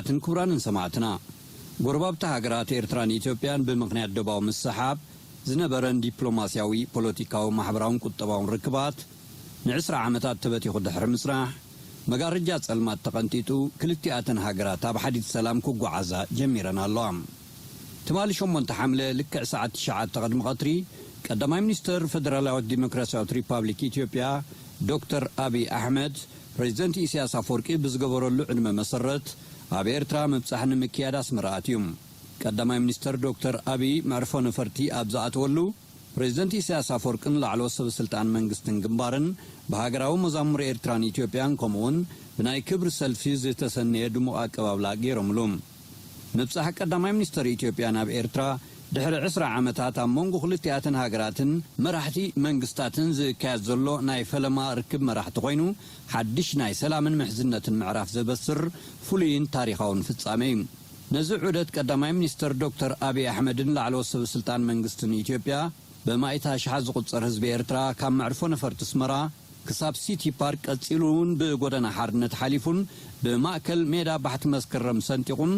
ትንክቡራንን ሰማዕትና፣ ጎረባብቲ ሃገራት ኤርትራን ኢትዮጵያን ብምኽንያት ዶባዊ ምስሓብ ዝነበረን ዲፕሎማስያዊ፣ ፖለቲካዊ፣ ማሕበራውን ቁጠባውን ርክባት ንዕስራ ዓመታት ተበቲኹ ድሕሪ ምጽናሕ፣ መጋረጃ ጸልማት ተቐንጢጡ፣ ክልቲኣተን ሃገራት ኣብ ሓዲት ሰላም ክጓዓዛ ጀሚረን ኣለዋ። ትማሊ ሸሞንተ ሓምለ ልክዕ ሰዓት ትሽዓተ ቅድሚ ቀትሪ፣ ቀዳማይ ሚኒስተር ፈደራላዊት ዲሞክራስያዊት ሪፓብሊክ ኢትዮጵያ ዶክተር ኣብይ ኣሕመድ፣ ፕሬዚደንት ኢሳያስ ኣፈወርቂ ብዝገበረሉ ዕድመ መሰረት፣ ኣብ ኤርትራ ምብጻሕ ንምክያድ ኣስመራ ኣትዩ። ቀዳማይ ሚኒስተር ዶክተር ኣብይ መዕርፎ ነፈርቲ ኣብ ዝኣተወሉ፣ ፕሬዚደንት ኢሳያስ ኣፈወርቅን ላዕለዎት ሰበ ስልጣን መንግስትን ግንባርን ብሃገራዊ መዛሙር ኤርትራን ኢትዮጵያን፣ ከምኡውን ብናይ ክብሪ ሰልፊ ዝተሰነየ ድሙቕ ኣቀባብላ ገይሮምሉ። ምብጻሕ ቀዳማይ ሚኒስተር ኢትዮጵያ ናብ ኤርትራ፣ ድሕሪ ዕስራ ዓመታት ኣብ መንጎ ክልቲኣተን ሃገራትን መራሕቲ መንግስታትን ዝካየድ ዘሎ ናይ ፈለማ ርክብ መራሕቲ ኮይኑ፣ ሓድሽ ናይ ሰላምን ምሕዝነትን ምዕራፍ ዘበስር ፍሉይን ታሪኻውን ፍጻሜ እዩ። ነዚ ዑደት ቀዳማይ ሚኒስተር ዶክተር ኣብይ ኣሕመድን ላዕለዎት ሰበ ስልጣን መንግስትን ኢትዮጵያ፣ ብማእት ኣሽሓት ዝቑጸር ህዝቢ ኤርትራ ካብ መዕርፎ ነፈርቲ ኣስመራ ክሳብ ሲቲ ፓርክ፣ ቀጺሉ እውን ብጎደና ሓርነት ሓሊፉን ብማእከል ሜዳ ባሕቲ መስከረም ሰንጢቑን፣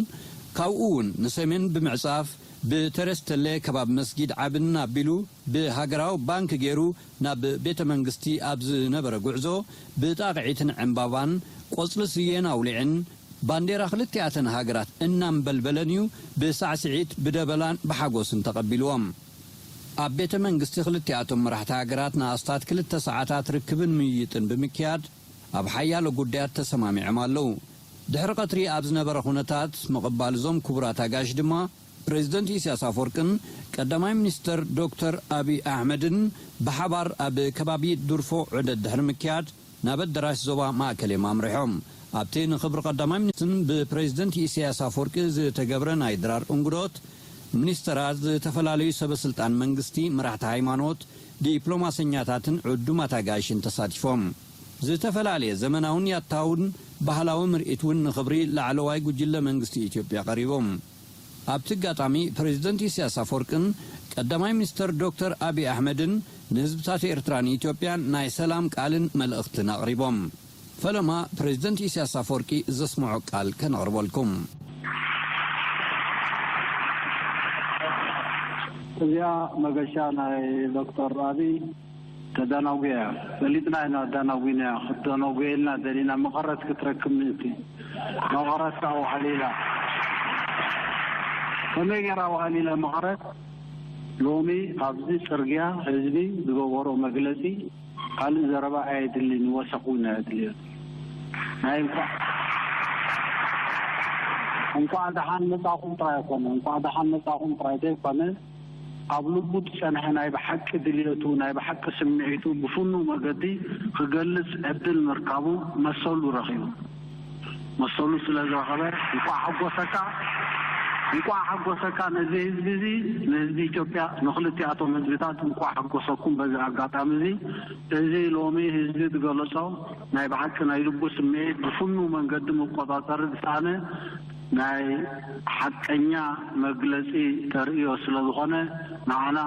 ካብኡ እውን ንሰሜን ብምዕጻፍ ብተረስተለ ከባቢ መስጊድ ዓብን ኣቢሉ፣ ብሃገራዊ ባንክ ገይሩ ናብ ቤተ መንግስቲ ኣብ ዝነበረ ጉዕዞ፣ ብጣቕዒትን ዕምባባን ቆጽሊ ስየን ኣውሊዕን፣ ባንዴራ ክልቲኣተን ሃገራት እናንበልበለን እዩ ብሳዕስዒት፣ ብደበላን ብሓጎስን ተቐቢልዎም። ኣብ ቤተ መንግስቲ ክልቲኣቶም መራሕቲ ሃገራት ንኣስታት ክልተ ሰዓታት ርክብን ምይይጥን ብምክያድ፣ ኣብ ሓያሎ ጉዳያት ተሰማሚዖም ኣለዉ። ድሕሪ ቀትሪ ኣብ ዝነበረ ኩነታት ምቕባል እዞም ክቡራት ኣጋይሽ ድማ፣ ፕሬዚደንት ኢሳያስ ኣፈወርቅን ቀዳማይ ሚኒስተር ዶክተር ኣብይ ኣሕመድን ብሓባር ኣብ ከባቢ ዱርፎ ዑደት ድሕሪ ምክያድ፣ ናብ ኣዳራሽ ዞባ ማእከል እዮም ኣምሪሖም። ኣብቲ ንክብሪ ቀዳማይ ሚኒስትርን ብፕሬዚደንት ኢሳያስ ኣፈወርቂ ዝተገብረ ናይ ድራር እንግዶት፣ ሚኒስተራት፣ ዝተፈላለዩ ሰበ ስልጣን መንግስቲ፣ መራሕቲ ሃይማኖት፣ ዲፕሎማሰኛታትን ዕዱማት ኣጋይሽን ተሳቲፎም። ዝተፈላለየ ዘመናውን ያታውን ባህላዊ ምርኢት እውን ንክብሪ ላዕለዋይ ጉጅለ መንግስቲ ኢትዮጵያ ቀሪቦም። ኣብቲ ኣጋጣሚ፣ ፕሬዚደንት ኢሳያስ ኣፈወርቅን ቀዳማይ ሚኒስተር ዶክተር ኣብይ ኣሕመድን ንህዝብታት ኤርትራን ኢትዮጵያን ናይ ሰላም ቃልን መልእኽትን ኣቕሪቦም። ፈለማ ፕሬዚደንት ኢሳያስ ኣፈወርቂ ዘስምዖ ቃል ከነቕርበልኩም። እዚኣ መገሻ ናይ ዶክተር ኣብይ ተደናጒያ እያ። ፈሊጥና ኢና ኣዳናጒና። ክትደናጒየልና ደሊና፣ መቐረት ክትረክብ ምእንቲ። መቐረት ከዓ ዋህሊላ። ከመይ ገይራ ዋህሊላ መቐረት? ሎሚ ኣብዚ ጽርግያ ህዝቢ ዝገበሮ መግለጺ ካልእ ዘረባ ኣየድልን፣ ወሰኽ እውን ኣየድልዮን። ናይ እንኳዕ፣ እንኳዕ ደሓን መጻኹም ጥራይ ኣይኮነ፣ እንኳዕ ደሓን መጻኹም ጥራይ ዘይኮነ፣ ኣብ ልቡ ዝጸንሐ ናይ ብሓቂ ድልየቱ፣ ናይ ብሓቂ ስምዒቱ ብፍኑው መገዲ ክገልጽ ዕድል ምርካቡ መሰሉ ረኺቡ። መሰሉ ስለ ዝረኸበ እንኳዕ ሓጎሰካ፣ እንኳዕ ሓጎሰካ ነዚ ህዝቢ እዚ፣ ንህዝቢ ኢትዮጵያ፣ ንክልቲኣቶም ህዝብታት እንኳዕ ሓጎሰኩም። በዚ ኣጋጣሚ እዚ፣ እዚ ሎሚ ህዝቢ ዝገለጾ ናይ ብሓቂ ናይ ልቡ ስምዒት ብፍኑው መንገዲ መቆጻጸሪ ዝሰኣነ ናይ ሓቀኛ መግለጺ ተርእዮ ስለ ዝኾነ፣ ንዓና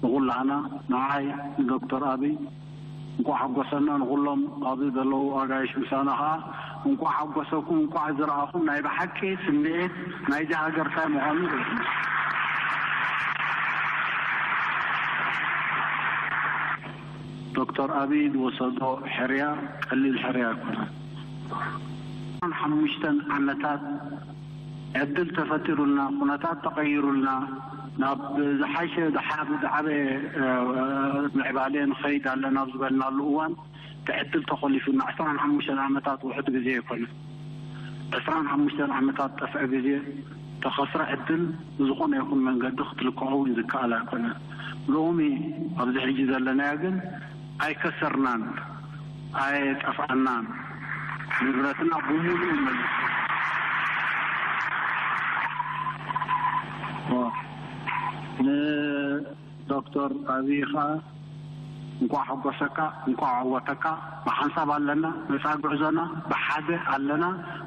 ንኹላህና፣ ንዓይ፣ ንዶክተር ኣብይ፣ እንኳዕ ሓጎሰና። ንኹሎም ኣብዚ ዘለዉ ኣጋይሽ ምሳና ኸዓ እንኳዕ ሓጎሰኩም፣ እንኳዕ ዝረኣኹም። ናይ ብሓቂ ስምዒት ናይዚ ሃገር እንታይ ምዃኑ ርእዩ። ዶክተር ኣብይ ዝወሰዶ ሕርያ ቀሊል ሕርያ ኣይኮነን። ሓሙሽተን ዓመታት ዕድል ተፈጢሩልና፣ ኩነታት ተቐይሩልና፣ ናብ ዝሓሸ ዝሓ-፣ ዝዓበየ፣ እ፣ ምዕባለ ንኸይድ ኣለና ኣብ ዝበልናሉ እዋን፣ እቲ ዕድል ተኾሊፉና። ዕስራን ሓሙሽተን ዓመታት ውሑድ ግዜ ኣይኮነን። ዕስራን ሓሙሽተን ዓመታት ጠፍዐ ግዜ፣ ተኸስረ ዕድል ብዝኾነ ይኹን መንገዲ ክትልክዖ እውን ዝከኣል ኣይኮነን። ሎሚ ኣብዚ ሕጂ ዘለናዮ ግን ኣይከሰርናን፣ ኣይጠፍኣናን። ንብረትና ብምሉኡ መሊሱ። ኦ፣ ንዶክተር ኣብይ ኸዓ እንኳዕ ሓጎሰካ፣ እንኳዕ ዓወተካ። ብሓንሳብ ኣለና፣ መጻኢ ጉዕዞና ብሓደ ኣለና።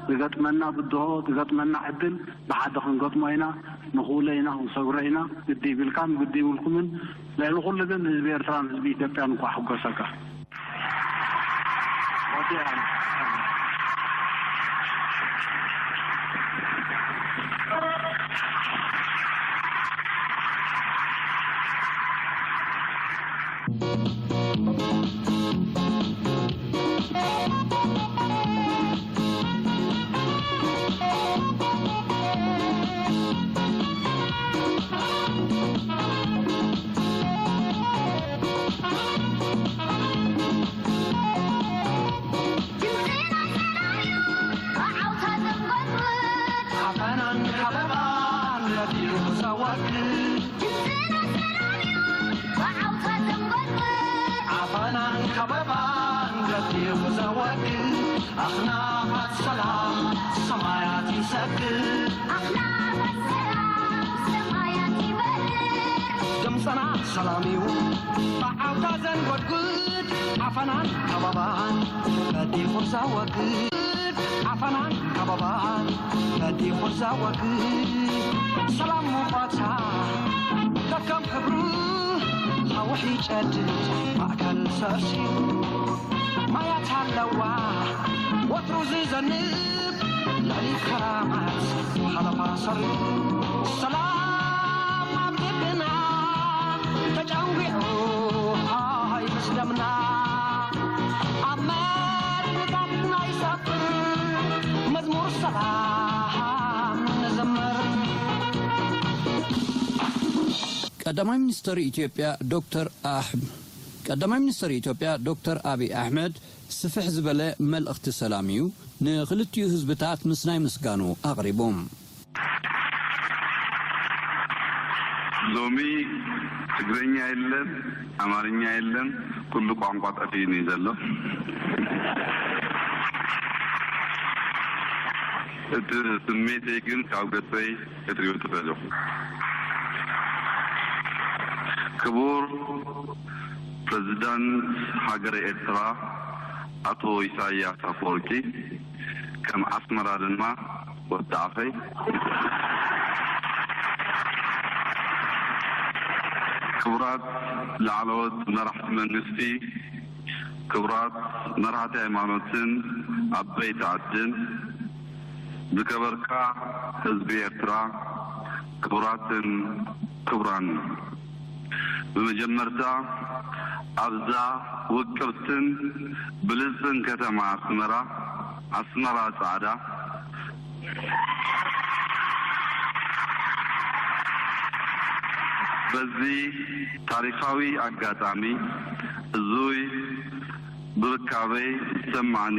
ዝገጥመና ብድሆ፣ ዝገጥመና ዕድል ብሓደ ክንገጥሞ ኢና። ንኽውሎ ኢና፣ ክንሰግሮ ኢና። ግዲ ይብልካን ግዲ ይብልኩምን። ልዕሊ ኩሉ ግን ህዝቢ ኤርትራን ህዝቢ ኢትዮጵያን እንኳዕ ሓጎሰካ። ኣኽላባት ሰላም ሰማያት ይበርድ። ድምፅና ሰላም እዩ ብዓውታ ዘንጎድጉድ፣ ዓፈናን ከበባን በዲኹ ዘወግድ፣ ዓፈናን ከበባን በዲኹ ዘወግድ። ሰላም ሙቐታ ከከም ሕብሩ ሓውሕ ይጨድድ፣ ማእከል ሰርሲ ማያት ኣለዋ ወትሩ ዝዘንብ፣ ልዕሊ ከራማት ሓለፋ ሰርብ። ሰላም ኣብ ልብና ተጨንጒዑ፣ ሃይ ምስ ደምና ኣብ መሬታትና ይሰፍር፣ መዝሙር ሰላም ንዘምር። ቀዳማይ ሚኒስተር ኢትዮጵያ ዶክተር ኣሕ-፣ ቀዳማይ ሚኒስተር ኢትዮጵያ ዶክተር ኣቢይ ኣሕመድ ስፍሕ ዝበለ መልእኽቲ ሰላም እዩ ንኽልቲኡ ህዝብታት ምስናይ ምስጋኑ ኣቕሪቡ። ሎሚ ትግርኛ የለን፣ ኣማርኛ የለን፣ ኩሉ ቋንቋ ጠፊኡኒ ዘሎ። እቲ ስሜተይ ግን ካብ ገጸይ ክትሪኦ ትኽእሉ። ክቡር ፕሬዚዳንት ሃገረ ኤርትራ ኣቶ ኢሳያስ ኣፈወርቂ፣ ከም ኣስመራ ድማ ወዲ ኣፈይ፣ ክቡራት ላዕለዎት መራሕቲ መንግስቲ፣ ክቡራት መራሕቲ ሃይማኖትን ዓበይቲ ዓድን፣ ዝከበርካ ህዝቢ ኤርትራ፣ ክቡራትን ክቡራን፣ ብመጀመርታ ኣብዛ ውቅብትን ብልጽትን ከተማ ኣስመራ፣ ኣስመራ ጻዕዳ፣ በዚ ታሪኻዊ ኣጋጣሚ እዙይ ብርካበይ ዝሰማዓኒ፣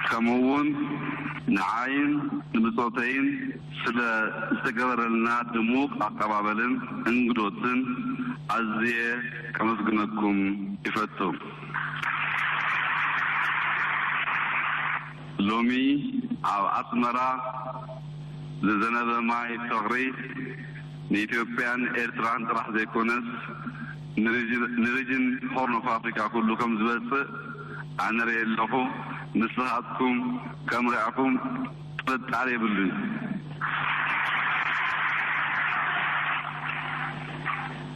ከምኡውን ንዓይን ንብጾተይን ስለ ዝተገበረልና ድሙቕ ኣቀባበልን እንግዶትን ኣዝየ ከመስግነኩም ይፈቱ። ሎሚ ኣብ ኣስመራ ዝዘነበ ማይ ፍቕሪ ንኢትዮጵያን ኤርትራን ጥራሕ ዘይኮነስ ንሪጅ-፣ ንሪጅን ሆርን ኦፍ ኣፍሪካ ኩሉ ከም ዝበጽእ ኣነ ርእየ ኣለኹ። ንስኻትኩም ከም ርኣኹም ጥርጣረ የብሉን።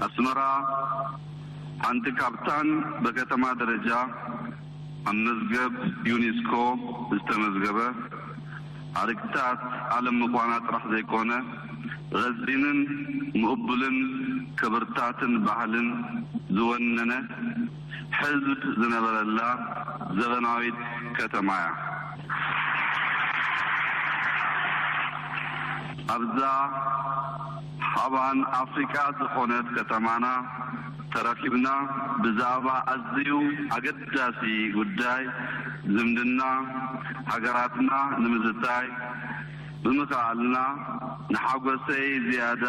ኣስመራ ሓንቲ ካብታን ብከተማ ደረጃ ኣብ መዝገብ ዩኔስኮ ዝተመዝገበ ሓድግታት ዓለም ምዃና ጥራሕ ዘይኮነ፣ ረዚንን ምእቡልን ክብርታትን ባህልን ዝወነነ ህዝብ ዝነበረላ ዘበናዊት ከተማ እያ። ኣብዛ ሓባን ኣፍሪቃ ዝኾነት ከተማና ተረኺብና ብዛዕባ ኣዝዩ ኣገዳሲ ጉዳይ ዝምድና ሃገራትና ንምዝታይ ብምኽኣልና ንሓጎሰይ ዝያዳ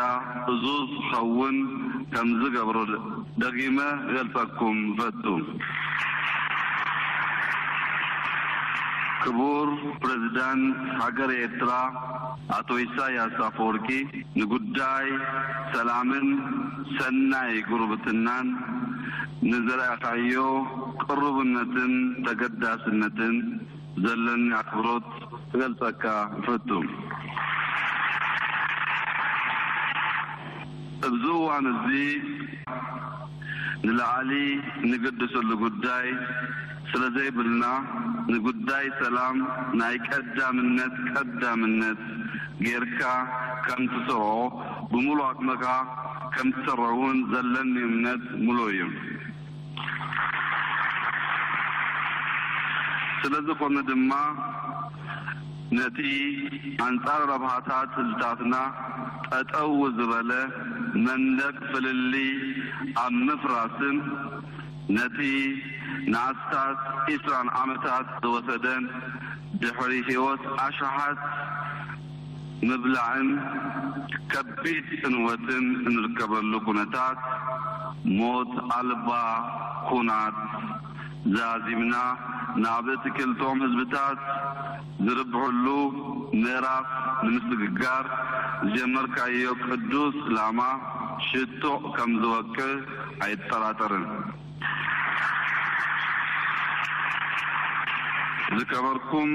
እዙዝ ክኸውን ከም ዝገብሮ ደጊመ ክገልጸኩም እፈቱ። ክቡር ፕሬዚዳንት ሃገር ኤርትራ ኣቶ ኢሳያስ ኣፈወርቂ፣ ንጉዳይ ሰላምን ሰናይ ጉርብትናን ንዘርኣኻዮ ቅሩብነትን ተገዳስነትን ዘለኒ ኣኽብሮት ክገልጸካ እፈቱ። ኣብዚ እዋን እዚ ንላዕሊ ንግድሰሉ ጉዳይ ስለ ዘይብልና፣ ንጉዳይ ሰላም ናይ ቀዳምነት ቀዳምነት ጌርካ ከም ትሰርዖ፣ ብምሉእ ዓቕምኻ ከም ትሰርዖ እውን ዘለኒ እምነት ምሉእ እዩ። ስለ ዝኾነ ድማ፣ ነቲ ኣንጻር ረብሃታት ህዝብታትና ጠጠው ዝበለ መንደቅ ፍልልይ ኣብ ምፍራስን፣ ነቲ ንኣስታት ዒስራን ዓመታት ዝወሰደን ድሕሪ ህይወት ኣሽሓት ምብላዕን ከቢድ ጽንወትን እንርከበሉ ኩነታት፣ ሞት ኣልባ ኩናት ዛዚምና፣ ናብ እቲ ክልቶም ህዝብታት ዝርብሕሉ ምዕራፍ ንምስግጋር ዝጀመርካዮ ቅዱስ ዕላማ ሽቶቕ ከም ዝወቅዕ ኣይጠራጠርን። ዝከበርኩም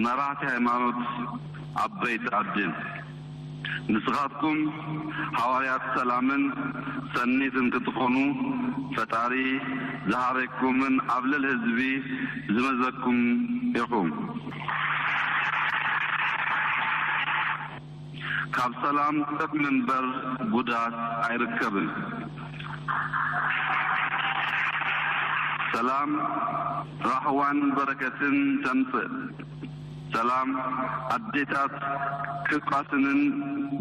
መራሕቲ ሃይማኖት፣ ዓበይቲ ዓድን፣ ንስኻትኩም ሃዋርያት ሰላምን ሰኒትን ክትኾኑ ፈጣሪ ዝሃረኩምን ኣብ ልዕሊ ህዝቢ ዝመዘኩም ኢኹም። ካብ ሰላም ጥቕሚ እምበር ጉድኣት ኣይርከብን። ሰላም ራህዋን በረከትን ተምጽእ። ሰላም ኣዴታት ክቃስንን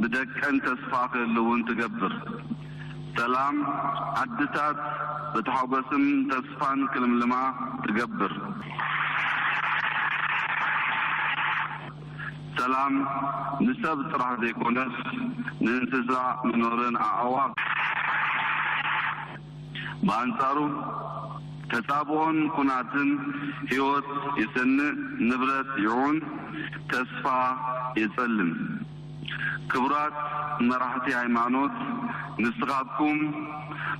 ብደቀን ተስፋ ክህልውን ትገብር። ሰላም ዓድታት ብታሕጎስን ተስፋን ክልምልማ ትገብር። ሰላም ንሰብ ጥራሕ ዘይኮነስ ንእንስሳ መኖርን ኣዕዋፍ። ብኣንጻሩ ተጻብኦን ኩናትን ህይወት የሰንእ፣ ንብረት ይዑን፣ ተስፋ የጸልም። ክቡራት መራሕቲ ሃይማኖት፣ ንስኻትኩም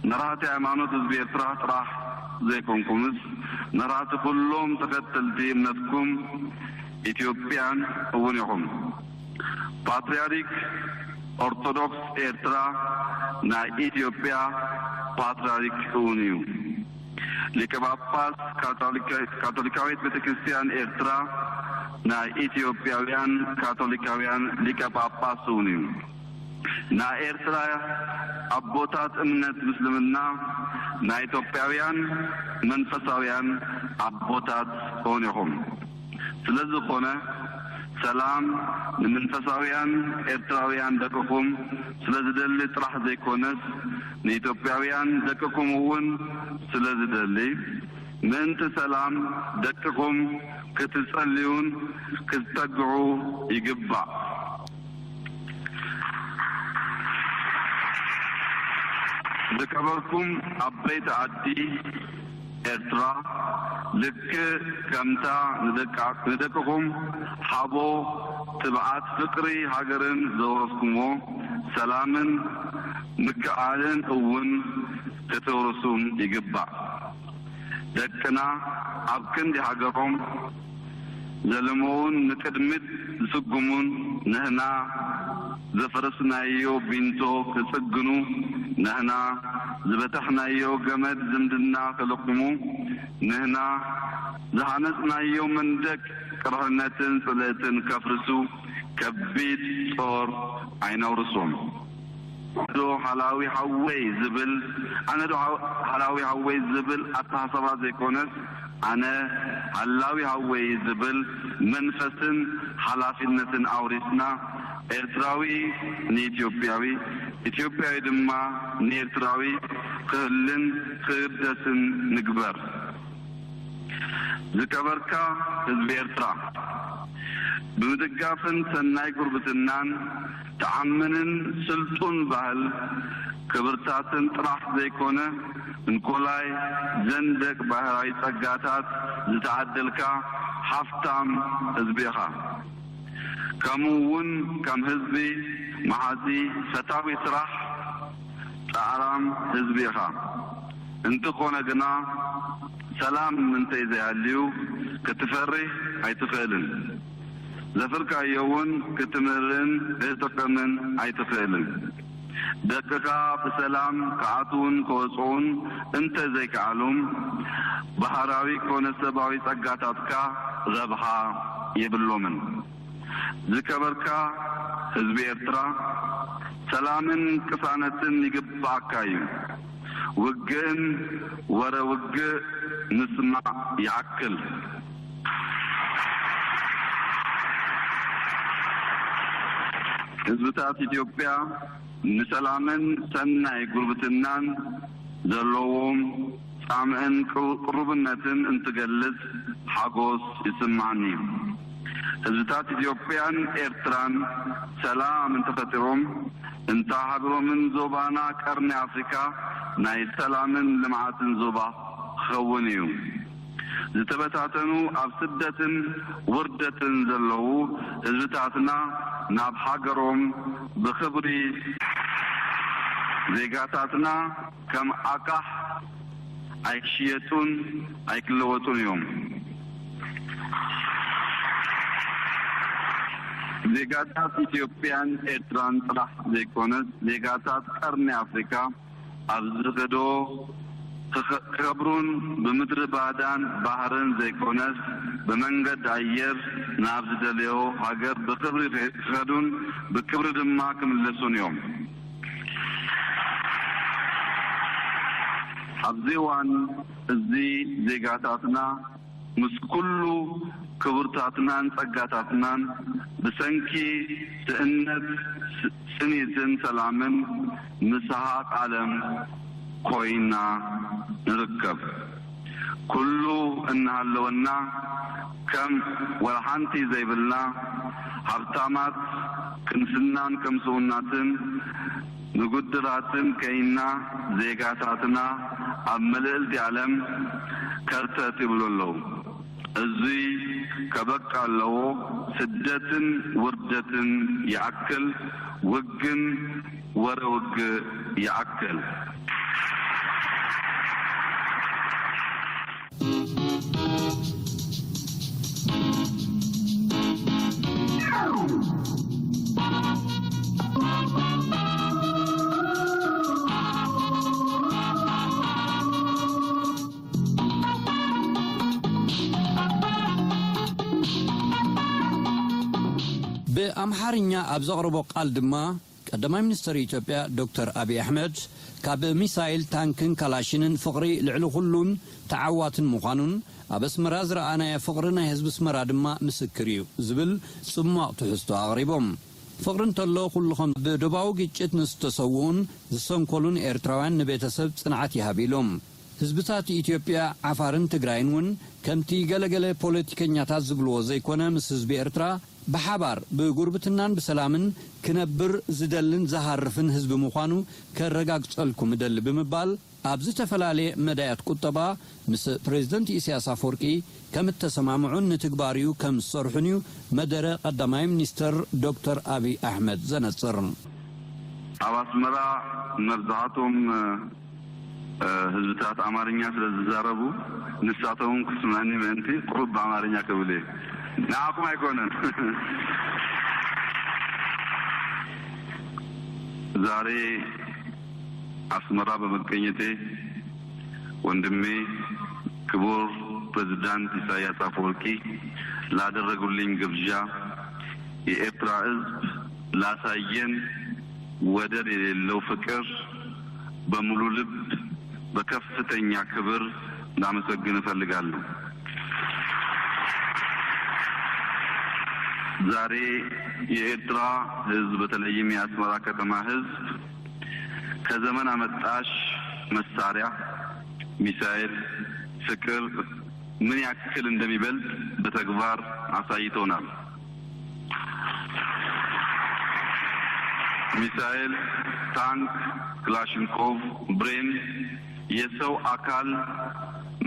መራሕቲ ሃይማኖት ህዝቢ ኤርትራ ጥራሕ ዘይኮንኩምስ መራሕቲ ኩሎም ተኸተልቲ እምነትኩም ኢትዮጵያን እውን ኢኹም። ፓትርያርክ ኦርቶዶክስ ኤርትራ ናይ ኢትዮጵያ ፓትርያርክ እውን እዩ። ሊቀ ጳጳስ ካቶሊካ-፣ ካቶሊካዊት ቤተ ክርስቲያን ኤርትራ ናይ ኢትዮጵያውያን ካቶሊካውያን ሊቀ ጳጳስ እውን እዩ። ናይ ኤርትራ ኣቦታት እምነት ምስልምና ናይ ኢትዮጵያውያን መንፈሳውያን ኣቦታት እውን ኢኹም። ስለ ዝኾነ ሰላም ንመንፈሳውያን ኤርትራውያን ደቅኹም ስለ ዝደሊ ጥራሕ ዘይኮነስ ንኢትዮጵያውያን ደቅኹም እውን ስለ ዝደሊ ምእንቲ ሰላም ደቅኹም ክትጸልዩን ክትተግዑ ይግባእ። ዝከበርኩም ዓበይቲ ዓዲ ኤርትራ፣ ልክእ ከምታ ንደቃ-፣ ንደቅኹም ሓቦ፣ ትብዓት፣ ፍቕሪ ሃገርን ዘውረስኩምዎ፣ ሰላምን ምክእኣልን እውን ከተውርሱም ይግባእ። ደቅና ኣብ ክንዲ ሃገሮም ዘለምዉን ንቅድሚት ዝስጉሙን፣ ንህና ዘፈረስናዮ ቢንቶ ክጽግኑ፣ ንህና ዝበተሕናዮ ገመድ ዝምድና ክልቅሙ፣ ንህና ዝሃነጽናዮ መንደቅ ቅርሕነትን ጽልእትን ከፍርሱ ከቢድ ጾር ኣይነውርሶም። ዶ ሓላዊ ሓወይ ዝብል፣ ኣነ ዶ ሓው-፣ ሓላዊ ሓወይ ዝብል ኣተሓሳባ ዘይኮነስ፣ ኣነ ሓላዊ ሓወይ ዝብል መንፈስን ሓላፊነትን ኣውሪስና፣ ኤርትራዊ ንኢትዮጵያዊ፣ ኢትዮጵያዊ ድማ ንኤርትራዊ ክህልን ክህደስን ንግበር። ዝከበርካ ህዝቢ ኤርትራ፣ ብምድጋፍን ሰናይ ጉርብትናን ተዓምንን ስልጡን ባህል ክብርታትን ጥራሕ ዘይኮነ፣ እንኮላይ ዘንደቅ ባህራዊ ጸጋታት ዝተዓደልካ ሃፍታም ህዝቢ ኢኻ። ከምኡ እውን ከም ህዝቢ መሓዚ፣ ፈታዊ ስራሕ፣ ጻዕራም ህዝቢ ኢኻ። እንተኾነ ግና፣ ሰላም እንተይ ዘይሃልዩ ክትፈርህ ኣይትኽእልን። ዘፍርካዮ እውን ክትምህርን ክትጥቀምን ኣይትኽእልን። ደቅኻ ብሰላም ክኣትዉን ክወጽኡን እንተ ዘይከኣሉ፣ ባህራዊ ኮነ ሰብኣዊ ጸጋታትካ ረብሓ የብሎምን። ዝከበርካ ህዝቢ ኤርትራ፣ ሰላምን ቅሳነትን ይግብኣካ እዩ። ውግእን ወረ ውግእ ምስማዕ ይኣክል። ህዝብታት ኢትዮጵያ ንሰላምን ሰናይ ጉርብትናን ዘለዎም ጻምእን ቅሩ-፣ ቅሩብነትን እንትገልጽ ሓጎስ ይስምዓኒ። ህዝብታት ኢትዮጵያን ኤርትራን ሰላም እንተፈጢሮም፣ እንታ ሃገሮምን ዞባና ቀርኒ ኣፍሪካ ናይ ሰላምን ልምዓትን ዞባ ክኸውን እዩ። ዝተበታተኑ ኣብ ስደትን ውርደትን ዘለዉ ህዝብታትና ናብ ሃገሮም ብኽብሪ ዜጋታትና ከም ኣቃሕ ኣይክሽየጡን ኣይክለወጡን እዮም። ዜጋታት ኢትዮጵያን ኤርትራን ጥራሕ ዘይኮነስ ዜጋታት ቀርኒ ኣፍሪካ ኣብ ዝኸዶ ክኸ- ክኸብሩን ብምድሪ ባዳን ባህርን ዘይኮነስ ብመንገድ ኣየር ናብ ዝደለዮ ሃገር ብኽብሪ ክኸዱን ብክብሪ ድማ ክምለሱን እዮም። ኣብዚ እዋን እዚ ዜጋታትና ምስ ኩሉ ክብርታትናን ጸጋታትናን ብሰንኪ ስእነት ስ- ስኒትን ሰላምን ንስሓቕ ዓለም ኮይና ንርከብ። ኩሉ እናሃለወና ከም ወላ ሓንቲ ዘይብልና ሃብታማት ክንስናን ከም ስኡናትን ንጉድራትን ከይና ዜጋታትና ኣብ ምልእልቲ ዓለም ከርተት ይብሉ ኣለዉ። እዙይ ከበቃ ኣለዎ። ስደትን ውርደትን ይኣክል፣ ውግን ወረ ውግእ ይኣክል። ብኣምሓርኛ ኣብ ዘቕረቦ ቃል ድማ ቀዳማይ ሚኒስተር ኢትዮጵያ ዶክተር ኣብይ ኣሕመድ ካብ ሚሳይል፣ ታንክን ካላሽንን ፍቕሪ ልዕሊ ኩሉን ተዓዋትን ምዃኑን ኣብ ኣስመራ ዝረኣናዮ ፍቕሪ ናይ ህዝቢ ኣስመራ ድማ ምስክር እዩ ዝብል ጽሟቕ ትሕዝቶ ኣቕሪቦም። ፍቕሪ እንተሎ ኩሉ ከም ብዶባዊ ግጭት ንዝተሰውኡን ዝሰንኮሉን ኤርትራውያን ንቤተሰብ ጽንዓት ይሃብ ኢሎም። ህዝብታት ኢትዮጵያ፣ ዓፋርን ትግራይን እውን ከምቲ ገለገለ ፖለቲከኛታት ዝብልዎ ዘይኮነ ምስ ህዝቢ ኤርትራ ብሓባር ብጉርብትናን ብሰላምን ክነብር ዝደልን ዝሃርፍን ህዝቢ ምዃኑ ከረጋግጸልኩም እደሊ ብምባል ኣብ ዝተፈላለየ መዳያት ቁጠባ ምስ ፕሬዝደንት ኢሳያስ ኣፈወርቂ ከም እተሰማምዑን ንትግባሪኡ ከም ዝሰርሑን እዩ መደረ ቀዳማይ ሚኒስተር ዶክተር ኣብይ ኣሕመድ ዘነጽር። ኣብ ኣስመራ መብዛሕቶም ህዝብታት ኣማርኛ ስለ ዝዛረቡ ንሳቶም ክስምዐኒ ምእንቲ ቁሩብ ብኣማርኛ ክብል እየ። ንዓኹም ኣይኮነን። ዛሬ አስመራ በመገኘቴ ወንድሜ ክቡር ፕሬዝዳንት ኢሳያስ አፈወርቂ ላደረጉልኝ ግብዣ፣ የኤርትራ ህዝብ ላሳየን ወደር የሌለው ፍቅር በሙሉ ልብ በከፍተኛ ክብር ላመሰግን እፈልጋለሁ። ዛሬ የኤርትራ ህዝብ በተለይም የአስመራ ከተማ ህዝብ ከዘመን አመጣሽ መሳሪያ ሚሳኤል ፍቅር ምን ያክል እንደሚበልጥ በተግባር አሳይቶናል። ሚሳኤል፣ ታንክ፣ ክላሽንኮቭ፣ ብሬን የሰው አካል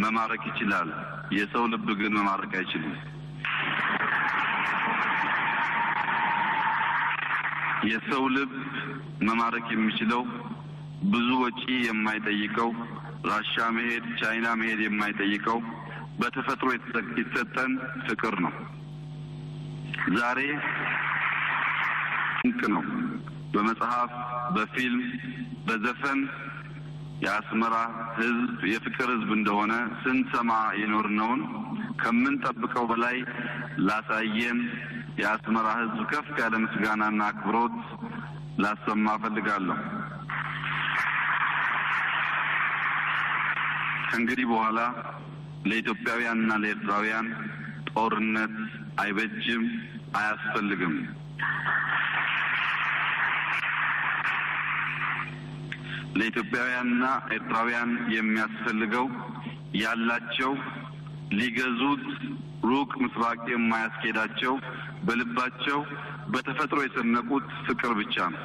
መማረክ ይችላል፣ የሰው ልብ ግን መማረክ አይችልም። የሰው ልብ መማረክ የሚችለው ብዙ ወጪ የማይጠይቀው፣ ራሻ መሄድ፣ ቻይና መሄድ የማይጠይቀው በተፈጥሮ የተሰጠን ፍቅር ነው። ዛሬ ድንቅ ነው። በመጽሐፍ፣ በፊልም፣ በዘፈን የአስመራ ህዝብ የፍቅር ህዝብ እንደሆነ ስንሰማ የኖርነውን ከምንጠብቀው በላይ ላሳየን የአስመራ ህዝብ ከፍ ያለ ምስጋናና አክብሮት ላሰማ እፈልጋለሁ። ከእንግዲህ በኋላ ለኢትዮጵያውያንና ለኤርትራውያን ጦርነት አይበጅም፣ አያስፈልግም። ለኢትዮጵያውያንና ኤርትራውያን የሚያስፈልገው ያላቸው ሊገዙት ሩቅ ምስራቅ የማያስኬዳቸው በልባቸው በተፈጥሮ የሰነቁት ፍቅር ብቻ ነው።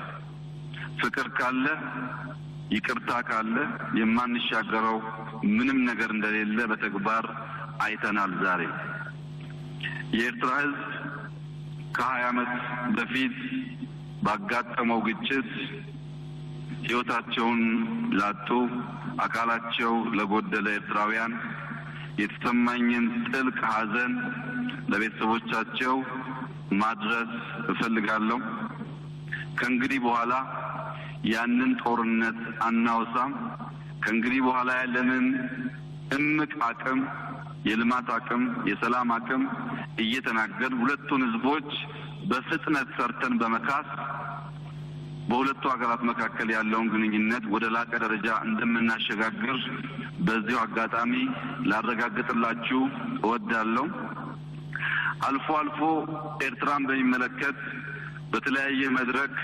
ፍቅር ካለ፣ ይቅርታ ካለ የማንሻገረው ምንም ነገር እንደሌለ በተግባር አይተናል። ዛሬ የኤርትራ ህዝብ ከሃያ ዓመት በፊት ባጋጠመው ግጭት ህይወታቸውን ላጡ፣ አካላቸው ለጎደለ ኤርትራውያን የተሰማኝን ጥልቅ ሐዘን ለቤተሰቦቻቸው ማድረስ እፈልጋለሁ። ከእንግዲህ በኋላ ያንን ጦርነት አናወሳም። ከእንግዲህ በኋላ ያለንን እምቅ አቅም፣ የልማት አቅም፣ የሰላም አቅም እየተናገርን ሁለቱን ህዝቦች በፍጥነት ሰርተን በመካስ በሁለቱ ሀገራት መካከል ያለውን ግንኙነት ወደ ላቀ ደረጃ እንደምናሸጋግር በዚሁ አጋጣሚ ላረጋግጥላችሁ እወዳለሁ። አልፎ አልፎ ኤርትራን በሚመለከት በተለያየ መድረክ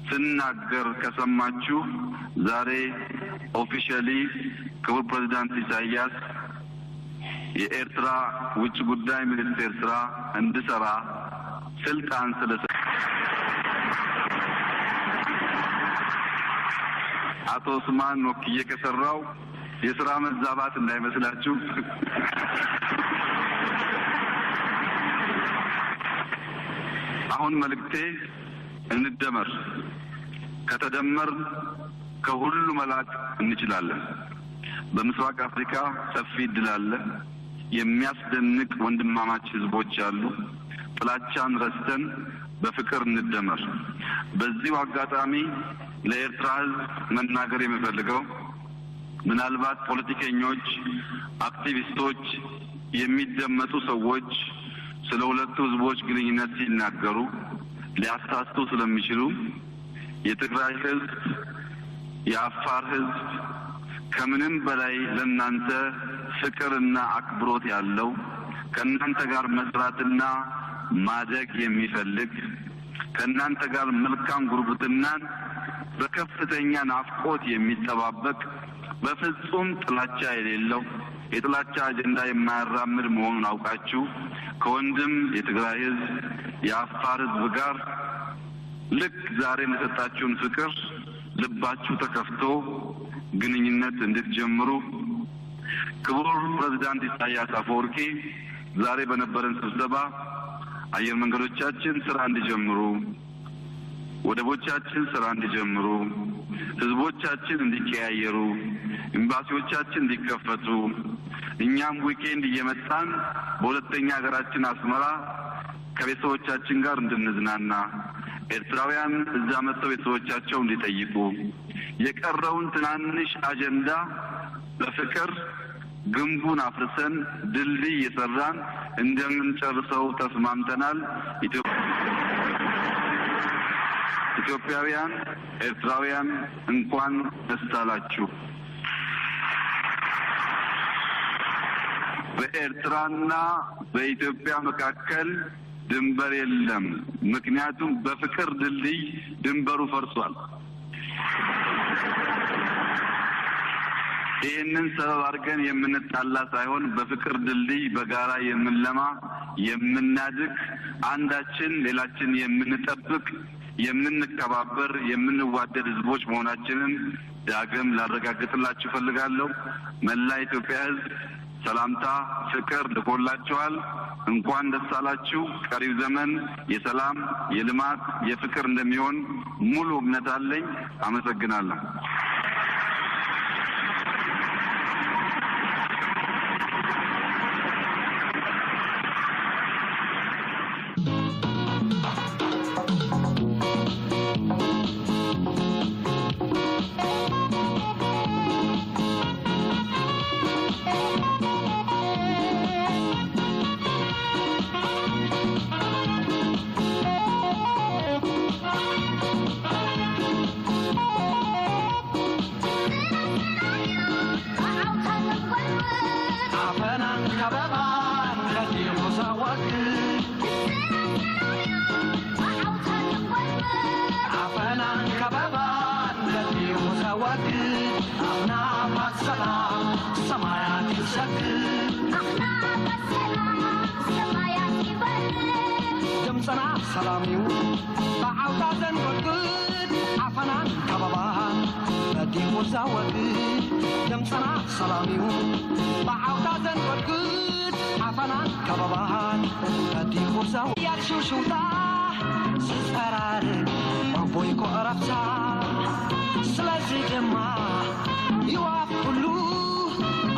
ስናገር ከሰማችሁ፣ ዛሬ ኦፊሻሊ ክቡር ፕሬዝዳንት ኢሳያስ የኤርትራ ውጭ ጉዳይ ሚኒስቴር ስራ እንድሰራ ስልጣን ስለሰ አቶ ኡስማን ወክዬ ከሰራው የስራ መዛባት እንዳይመስላችሁ። አሁን መልእክቴ እንደመር። ከተደመር ከሁሉ መላቅ እንችላለን። በምስራቅ አፍሪካ ሰፊ እድል አለ። የሚያስደንቅ ወንድማማች ህዝቦች አሉ። ጥላቻን ረስተን በፍቅር እንደመር። በዚሁ አጋጣሚ ለኤርትራ ህዝብ መናገር የምፈልገው፣ ምናልባት ፖለቲከኞች፣ አክቲቪስቶች፣ የሚደመጡ ሰዎች ስለ ሁለቱ ህዝቦች ግንኙነት ሲናገሩ ሊያሳስቱ ስለሚችሉ፣ የትግራይ ህዝብ፣ የአፋር ህዝብ ከምንም በላይ ለእናንተ ፍቅርና አክብሮት ያለው፣ ከእናንተ ጋር መስራትና ማደግ የሚፈልግ፣ ከእናንተ ጋር መልካም ጉርብትናን በከፍተኛ ናፍቆት የሚጠባበቅ፣ በፍጹም ጥላቻ የሌለው፣ የጥላቻ አጀንዳ የማያራምድ መሆኑን አውቃችሁ፣ ከወንድም የትግራይ ህዝብ፣ የአፋር ህዝብ ጋር ልክ ዛሬ እንደሰጣችሁን ፍቅር ልባችሁ ተከፍቶ ግንኙነት እንድትጀምሩ፣ ክቡር ፕሬዝዳንት ኢሳያስ አፈወርቂ ዛሬ በነበረን ስብሰባ አየር መንገዶቻችን ስራ እንዲጀምሩ፣ ወደቦቻችን ስራ እንዲጀምሩ፣ ህዝቦቻችን እንዲቀያየሩ፣ ኤምባሲዎቻችን እንዲከፈቱ፣ እኛም ዊኬንድ እየመጣን በሁለተኛ ሀገራችን አስመራ ከቤተሰቦቻችን ጋር እንድንዝናና፣ ኤርትራውያን እዛ መጥተው ቤተሰቦቻቸው እንዲጠይቁ፣ የቀረውን ትናንሽ አጀንዳ በፍቅር ግንቡን አፍርሰን ድልድይ እየሰራን እንደምንጨርሰው ተስማምተናል። ኢትዮ-፣ ኢትዮጵያውያን፣ ኤርትራውያን እንኳን ደስ አላችሁ። በኤርትራና በኢትዮጵያ መካከል ድንበር የለም። ምክንያቱም በፍቅር ድልድይ ድንበሩ ፈርሷል። ይህንን ሰበብ አድርገን የምንጣላ ሳይሆን በፍቅር ድልድይ በጋራ የምንለማ፣ የምናድግ፣ አንዳችን ሌላችን የምንጠብቅ፣ የምንከባበር፣ የምንዋደድ ህዝቦች መሆናችንን ዳግም ላረጋግጥላችሁ እፈልጋለሁ። መላ የኢትዮጵያ ህዝብ ሰላምታ፣ ፍቅር ልኮላችኋል። እንኳን ደስ አላችሁ። ቀሪው ዘመን የሰላም፣ የልማት፣ የፍቅር እንደሚሆን ሙሉ እምነት አለኝ። አመሰግናለሁ። ዓፈናን ከበባን ፈቲሑ ዘወግድ፣ ዓፈናን ከበባን ፈቲሑ ዘወግድ፣ ኣኽናፋት ሰላም ሰማያት ይሰግድ። ኣኽናፋት ሰላም ሰማያት ይበርድ። ድምፅና ሰላም እዩ ብዓውታ ዘንጎድጉድ፣ ዓፈናን ከበባን በዲኹ ዛወግድ ደምፀና ሰላም እዩ። ብዓውታ ዘንወግድ ዓፈናን ከበባን በዲኹ ዛወግድ ሽውሽውታ ዝፀራርግ ዕቦይ ኮረብታ። ስለዚ ድማ ይዋፍ ኩሉ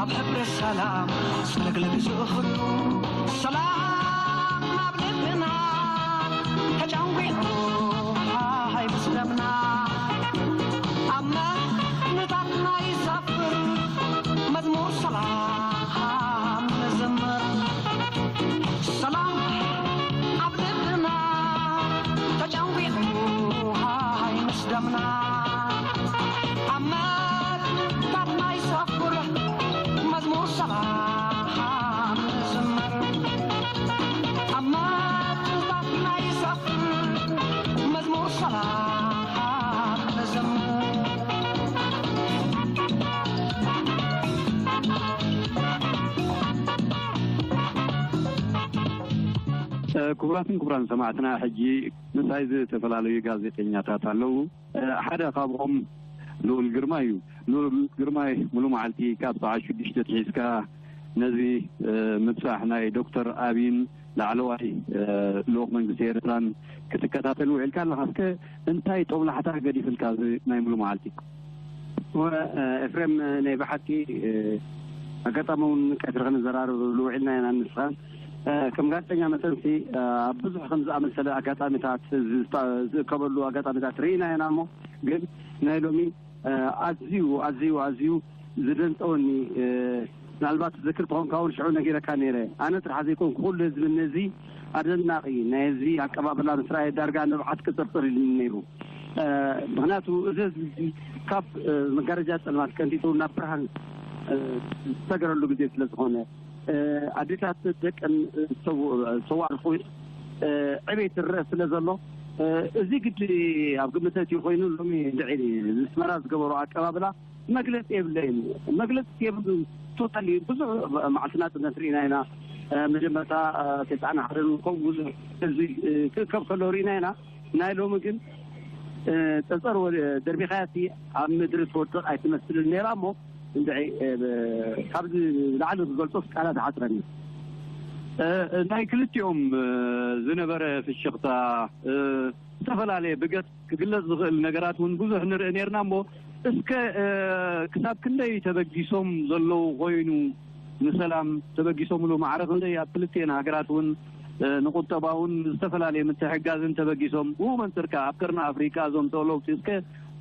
ኣብ ሕብረት ሰላም ዝልግልግ ዝእኽሉ። ሰላም ኣብ ልብና ተጨንጒዑ ሃይ ምስ ደምና ኣብ መትንታትና ይሰፍር መዝሙር ሰላም ንዝምር። ሰላም ኣብ ልብና ተጨንጒዑ ሃይ ምስ ደምና ኣብ መትንታትና ይሰፍር መዝሙር ሰላም ንዝምር። ኣብ መትንታትና ይሰፍር መዝሙር ሰላም ንዝምር። ክቡራትን ክቡራን ሰማዕትና፣ ሕጂ ምሳይ ዝተፈላለዩ ጋዜጠኛታት ኣለዉ። ሓደ ካብኦም ልኡል ግርማይ እዩ። ልኡል ግርማይ፣ ሙሉ መዓልቲ ካብ ሰዓት ሽዱሽተ ትሒዝካ ነዚ ምብጻሕ ናይ ዶክተር ኣቢን ላዕለዋይ ልኡኽ መንግስቲ ኤርትራን ክትከታተል ውዒልካ ኣለኻ። እስከ እንታይ ጦብላሕታ ገዲፍልካ እዚ ናይ ሙሉ መዓልቲ? ወ-፣ ኤፍሬም፣ ናይ ብሓቂ ኣጋጣሚ እውን ቀትሪ ክንዘራረብ ልውዒልና ኢና። ንስኻን ከም ጋዜጠኛ መጠንሲ ኣብ ብዙሕ ከም ዝኣመሰለ ኣጋጣሚታት ዝስታ-፣ ዝእከበሉ ኣጋጣሚታት ርኢና ኢና። እሞ ግን ናይ ሎሚ ኣዝዩ ኣዝዩ ኣዝዩ ዝደንጸወኒ፣ ምናልባት ትዝክር ተኾንካ እውን ሽዑ ነጊረካ ነይረ። ኣነ ጥራሕ ዘይኮንኩ ኩሉ ህዝቢ ነዚ ኣደናቒ ናይ ህዝቢ ኣቀባብላ ምስ ረኣየ ዳርጋ ንብዓት ቅጽርጽር ኢሉኒ ነይሩ። ምኽንያቱ እዚ ህዝቢ ካብ መጋረጃ ጸልማት ቀንጢጡ ናብ ብርሃን ዝተገረሉ ግዜ ስለ ዝኾነ፣ ኣዴታት ደቀን ዝሰው-፣ ዝሰዋእሉ ዕቤት ይረአ ስለ ዘሎ፣ እዚ ግዲ ኣብ ግምት ኣእትዩ ኮይኑ ሎሚ እንድዒ ንስመራ ዝገበሮ ኣቀባብላ መግለጺ የብለይን። መግለጺ የብሉን። ቶታሊ ብዙሕ መዓልቲ ናጽነት ርኢና ኢና። መጀመርታ ተስዓን ሓደን እውን ከምኡ ብዙሕ ህዝቢ ክእከብ ከሎ ርኢና ኢና። ናይ ሎሚ ግን ጸጸር ወ-፣ ደርቢኻያሲ ኣብ ምድሪ ትወድቕ ኣይትመስልን ነይራ። እሞ እንድዒ ካብዚ ላዕሊ ክገልጾስ ቃላት ይሓጽረኒ። ናይ ክልቲኦም ዝነበረ ፍሽኽታ ዝተፈላለየ ብገጽ ክግለጽ ዝኽእል ነገራት እውን ብዙሕ ንርኢ ነርና። እሞ እስከ ክሳብ ክንደይ ተበጊሶም ዘለዉ ኮይኑ ንሰላም ተበጊሶምሉ፣ ማዕረ ክንደይ ኣብ ክልቲኤን ሃገራት እውን ንቁጠባውን ዝተፈላለየ ምትሕጋዝን ተበጊሶም፣ ብኡ መንጽር ከኣ ኣብ ቀርኒ ኣፍሪቃ እዞም ተለውጢ እስከ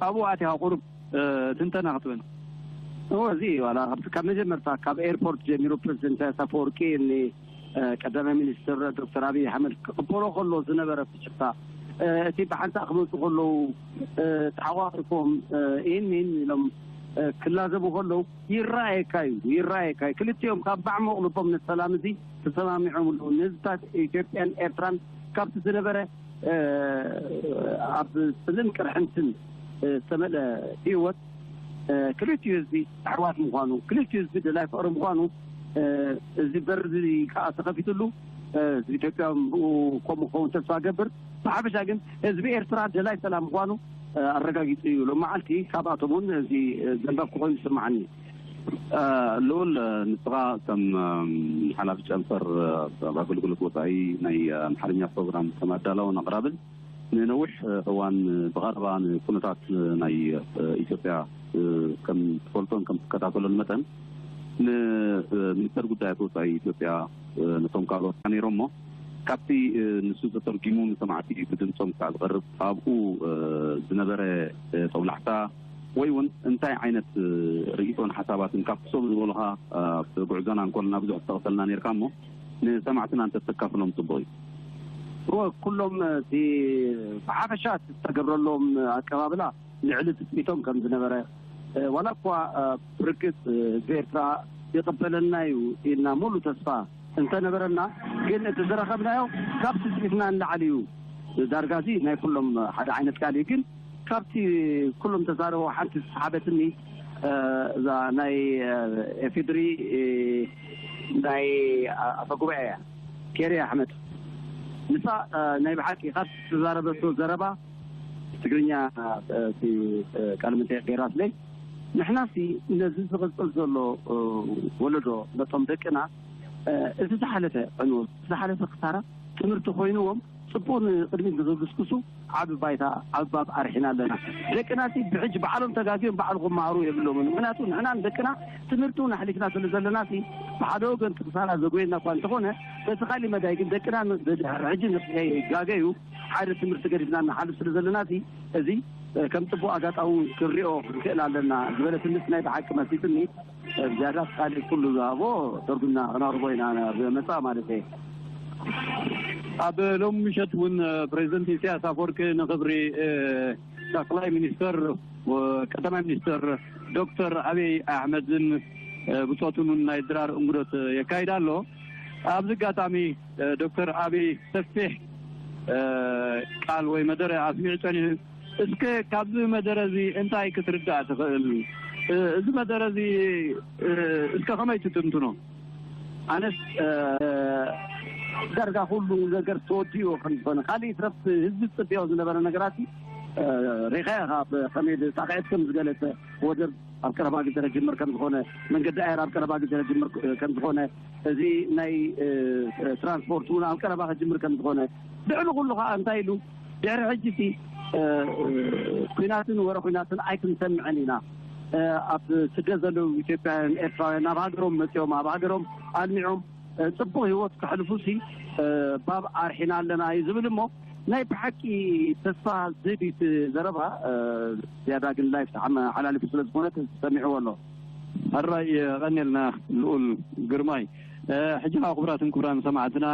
ኣብኡ ኣትያ ቁሩብ ትንተና ክትበን? እዎ፣ እዚ ዋላ ካብቲ ካብ መጀመርታ ካብ ኤርፖርት ጀሚሩ ፕረዚደንት ኢሳያስ ኣፈወርቂ ን ቀዳማይ ሚኒስትር ዶክተር ኣብይ ኣሕመድ ክቕበሎ ከሎ ዝነበረ ፍሽኽታ፣ እቲ ብሓንሳእ ክመፁ ከለዉ ተሓቋቂፎም ኢን ኢን ኢሎም ክላዘቡ ከለዉ ይረኣየካ እዩ፣ ይረኣየካ እዩ። ክልቲኦም ካብ ባዕሞቕ ልቦም ነቲ ሰላም እዚ ተሰማሚዖምሉ። ንህዝብታት ኢትዮጵያን ኤርትራን ካብቲ ዝነበረ ኣብ ጽልእን ቅርሕንትን ዝተመልአ ህይወት፣ ክልቲኡ ህዝቢ ኣሕዋት ምዃኑ፣ ክልቲኡ ህዝቢ ደላይ ፍቕሪ ምዃኑ፣ እዚ በር እዚ ከኣ ተኸፊትሉ፣ ህዝቢ ኢትዮጵያ ብኡ ከምኡ ክኸውን ተስፋ እገብር። ብሓፈሻ ግን ህዝቢ ኤርትራ ደላይ ሰላም ምዃኑ ኣረጋጊጹ እዩ። ሎም መዓልቲ ካብኣቶም እውን እዚ ዘንበብኩ ኮይኑ ይስምዓኒ። ልኡል፣ ንስኻ ከም ሓላፊ ጨንፈር ኣብ ኣገልግሎት ወጻኢ ናይ ኣምሓርኛ ፕሮግራም ከም ኣዳላውን ኣቕራብን ንነዊሕ እዋን ብቐረባ ንኩነታት ናይ ኢትዮጵያ ከም ትፈልጦን ከም ትከታተሎን መጠን፣ ንሚኒስተር ጉዳያት ወጻኢ ኢትዮጵያ ነቶም ካልኦት ነይሮሞ፣ ካብቲ ንሱ ተተርጊሙ ንሰማዕቲ ብድምጾም ክሳዕ ዝቐርብ፣ ኣብኡ ዝነበረ ጦብላሕታ ወይ እውን እንታይ ዓይነት ርእይቶን ሓሳባትን ካብቲ ሰብ ዝበሉኻ፣ ኣብ ጉዕዞና እንኮልና ብዙሕ ዝተኸተልና ነርካ እሞ፣ ንሰማዕትና እንተተካፍሎም ጽቡቕ እዩ። እወ፣ ኩሎም እቲ ብሓፈሻ እቲ ዝተገብረሎም ኣቀባብላ ልዕሊ ትጽቢቶም ከም ዝነበረ፣ ዋላ እኳ ብርግጽ ህዝቢ ኤርትራ ይቕበለና እዩ ኢልና ሙሉ ተስፋ እንተነበረና፣ ግን እቲ ዝረኸብናዮ ካብ ትጽቢትና ንላዕሊ እዩ። ዳርጋ እዚ ናይ ኩሎም ሓደ ዓይነት ቃል እዩ። ግን ካብቲ ኩሎም ተዛረቦ ሓንቲ ዝሰሓበትኒ፣ እዛ ናይ ኤፌድሪ ናይ ኣፈ ጉባኤ እያ፣ ኬርያ ኣሕመድ። ንሳ ናይ ብሓቂ ካብ ዝተዛረበቶ ዘረባ ትግርኛ እቲ ቃለ መጠይቕ ገይራትለይ። ንሕናሲ ነዚ ዝቕጽል ዘሎ ወለዶ፣ ነቶም ደቅና፣ እቲ ዝሓለፈ ዕንወት፣ ዝሓለፈ ክሳራ ትምህርቲ ኮይንዎም ጽቡቕ ንቕድሚት ንኽግስግሱ ዓቢ ባይታ፣ ዓቢ ባብ ኣርሒና ኣለና። ደቅናሲ ብሕጂ ባዕሎም ተጋግዮም ባዕሉ ክመሃሩ የብሎምን። ምኽንያቱ ንሕናን ደቅና ትምህርቲ እውን ኣሕሊፍና ስለ ዘለናሲ፣ ብሓደ ወገን ክሳራ ዘጎየና እኳ እንተኾነ፣ በቲ ካሊእ መዳይ ግን ደቅና ን-፣ ብድሕሪ ሕጂ ንኸይጋገዩ ሓደ ትምህርቲ ገዲፍና ንሓልፍ ስለ ዘለናሲ፣ እዚ ከም ጽቡቕ ኣጋጣሚ ክንሪኦ ክንክእል ኣለና ዝበለ ትምህርቲ ናይ ብሓቂ መሲጥኒ። ዝያዳ ካልእ ኩሉ ዝሃቦ ተርጉምና ክነቕርቦ ኢና፣ ብመጻ ማለት እየ። ኣብ ሎሚ ምሸት እውን ፕሬዚደንት ኢሳያስ ኣፈወርቂ ንክብሪ ጠቅላይ ሚኒስትር፣ ቀዳማይ ሚኒስትር ዶክተር ኣብይ ኣሕመድን ብጾቱን እውን ናይ ድራር እንግዶት የካይድ ኣሎ። ኣብዚ ኣጋጣሚ ዶክተር ኣብይ ሰፊሕ ቃል ወይ መደረ ኣስሚዑ ጸኒሑ። እስከ ካብዚ መደረ እዚ እንታይ ክትርዳእ ትኽእል? እዚ መደረ እዚ እስከ ከመይ ትትንትኖ? ኣነስ ዳርጋ ኩሉ ነገር ተወዲኡ ከም ዝኾነ፣ ካልእ ይትረፍ ህዝቢ ዝጽበዮ ዝነበረ ነገራት ሪኻ ኢኻ፣ ከመይ ሳቕዒት ከም ዝገለጸ፣ ወደብ ኣብ ቀረባ ግዜ ክጅምር ከም ዝኾነ፣ መንገዲ ኣየር ኣብ ቀረባ ግዜ ክጅምር ከም ዝኾነ፣ እዚ ናይ ትራንስፖርት እውን ኣብ ቀረባ ክጅምር ከም ዝኾነ፣ ልዕሊ ኩሉ ከዓ እንታይ ኢሉ፣ ድሕሪ ሕጂ እቲ ኩናትን ወረ ኩናትን ኣይክንሰምዕን ኢና። ኣብ ስደት ዘለዉ ኢትዮጵያውያን ኤርትራውያን ናብ ሃገሮም መፂኦም ኣብ ሃገሮም ኣልሚዖም ጽቡቕ ህይወት ከሕልፉ ሲ ባብ ኣርሒና ኣለና እዩ ዝብል። እሞ ናይ ብሓቂ ተስፋ ዝህብ እዩ እቲ ዘረባ። ዝያዳ ግን ላይፍ ተሓመ-፣ ሓላሊፉ ስለ ዝኾነ ተሰሚዕዎ ኣሎ። ሕራይ የቐንየልና ልኡል ግርማይ። ሕጂ ከዓ ክቡራትን ክቡራን ሰማዕትና፣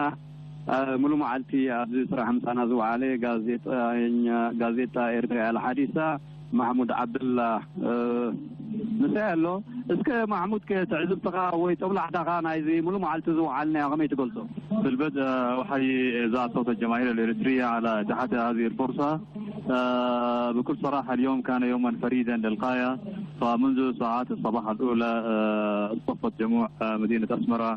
ሙሉ መዓልቲ ኣብዚ ስራሕ ምሳና ዝወዓለ ጋዜጠኛ፣ ጋዜጣ ኤርትራ ኣልሓዲሳ ማሕሙድ ዓብደላ ምሳይ ኣሎ። እስከ ማሕሙድ፣ ከ ትዕዝብትኻ ወይ ጦብላሕታኻ ናይዚ ሙሉ መዓልቲ ዝወዓልናዮ ከመይ ትገልጾ? في البدء أحيي إذاعة صوت الجماهير الإريترية على إتاحة هذه الفرصة. آه، بكل صراحة اليوم كان يوما فريدا للغاية، فمنذ ساعات الصباح الأولى، آه، اصطفت جموع، آه، مدينة أسمرة،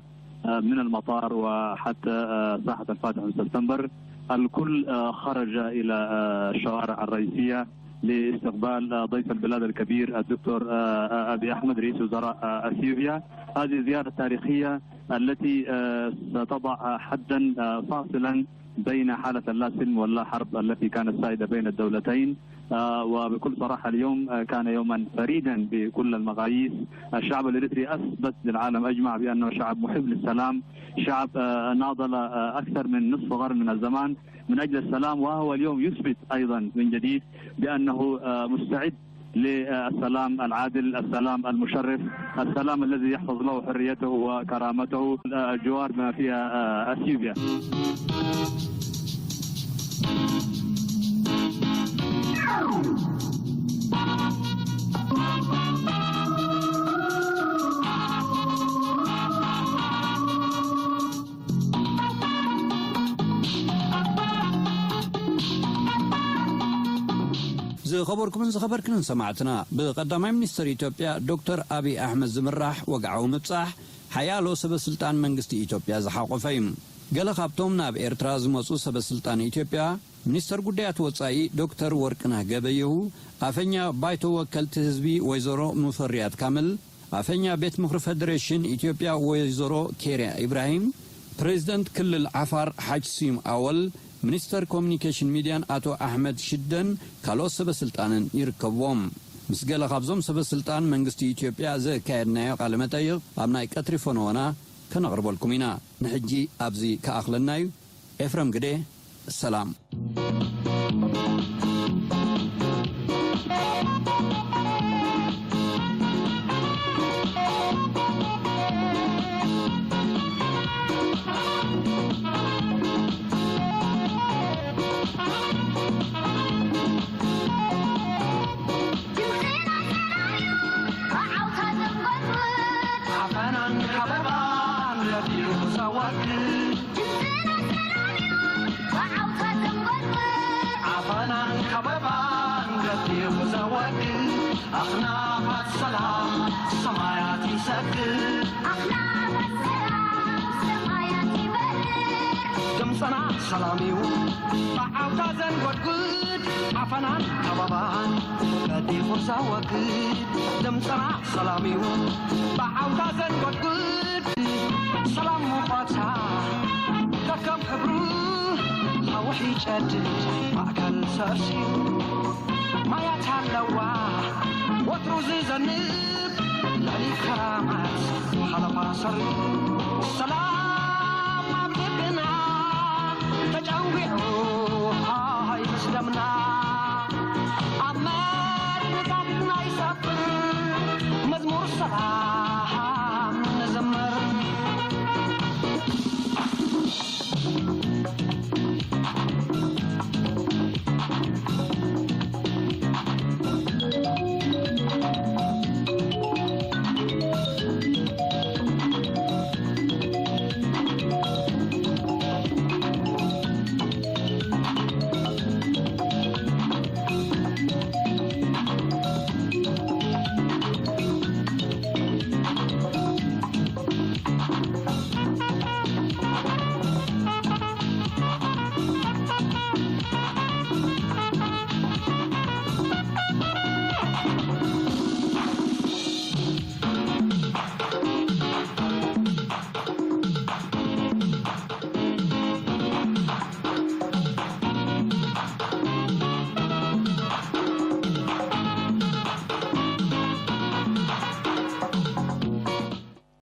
آه، من المطار وحتى، آه، ساحة الفاتح من سبتمبر. الكل، آه، خرج إلى، آه، الشوارع الرئيسية لاستقبال، آه، ضيف البلاد الكبير الدكتور، آه، آه، أبي أحمد رئيس وزراء، آه، أثيوبيا. هذه زيارة تاريخية التي، آه، ستضع، آه، حدا، آه، فاصلا بين حالة اللا سلم واللا حرب التي كانت سائدة بين الدولتين. آه، وبكل صراحة اليوم، آه، كان يوما فريدا بكل المقاييس. الشعب الإريتري أثبت للعالم أجمع بأنه شعب محب للسلام، شعب، آه، ناضل، آه، أكثر من نصف قرن من الزمان من أجل السلام، وهو اليوم يثبت أيضا من جديد بأنه، آه، مستعد للسلام العادل، السلام المشرف، السلام الذي يحفظ له حريته وكرامته، آه، جوار ما فيها، آه، أثيوبيا. ዝኸበርኩምን ዝኸበርክንን ሰማዕትና፣ ብቀዳማይ ሚኒስትር ኢትዮጵያ ዶክተር ኣብይ ኣሕመድ ዝምራሕ ወግዓዊ ምብጻሕ ሓያሎ ሰበ ስልጣን መንግስቲ ኢትዮጵያ ዝሓቆፈ እዩ። ገለ ካብቶም ናብ ኤርትራ ዝመጹ ሰበ ስልጣን ኢትዮጵያ፣ ሚኒስተር ጉዳያት ወጻኢ ዶክተር ወርቅነህ ገበየሁ፣ ኣፈኛ ባይቶ ወከልቲ ህዝቢ ወይዘሮ ሙፈሪያት ካምል፣ ኣፈኛ ቤት ምኽሪ ፈደሬሽን ኢትዮጵያ ወይዘሮ ኬርያ ኢብራሂም፣ ፕሬዚደንት ክልል ዓፋር ሓጅ ስዩም ኣወል፣ ሚኒስተር ኮሚኒኬሽን ሚድያን ኣቶ ኣሕመድ ሽደን ካልኦት ሰበ ስልጣንን ይርከብዎም። ምስ ገለ ካብዞም ሰበ ስልጣን መንግስቲ ኢትዮጵያ ዘካየድናዮ ቃለ መጠይቕ ኣብ ናይ ቀትሪ ፈነወና ከነቕርበልኩም ኢና። ንሕጂ ኣብዚ ክኣኽለና እዩ። ኤፍረም ግደ፣ ሰላም። ዓፈናን ከበባን ረፊዑ ዘወግድ ዓፈናን ከበባን ገዲፉ ዘወግድ ኣኽናፋት ሰላም ሰማያት ይሰግድ። ኣኽናፋት ሰላም ሰማያት ይበርር። ድምፅና ሰላም እዩ ብዓውታ ዘንጎድጉድ፣ ዓፈናን ከባባን በዲኹ ዘወግድ። ድምፅና ሰላም እዩ ብዓውታ ዘንጎድጉድ። ሰላም ሙቐታ ከከም ሕብሩ፣ ሃውሒ ጨድድ ማእከል ሰእስዩ። ማያት ኣለዋ ወትሩ ዝዘንብ፣ ልዕሊ ከራማት ሓለፋ ሰሪ። ሰላም ኣብ ልብና ተጨንጒዑ፣ ሃይ ምስ ደምና። ኣብ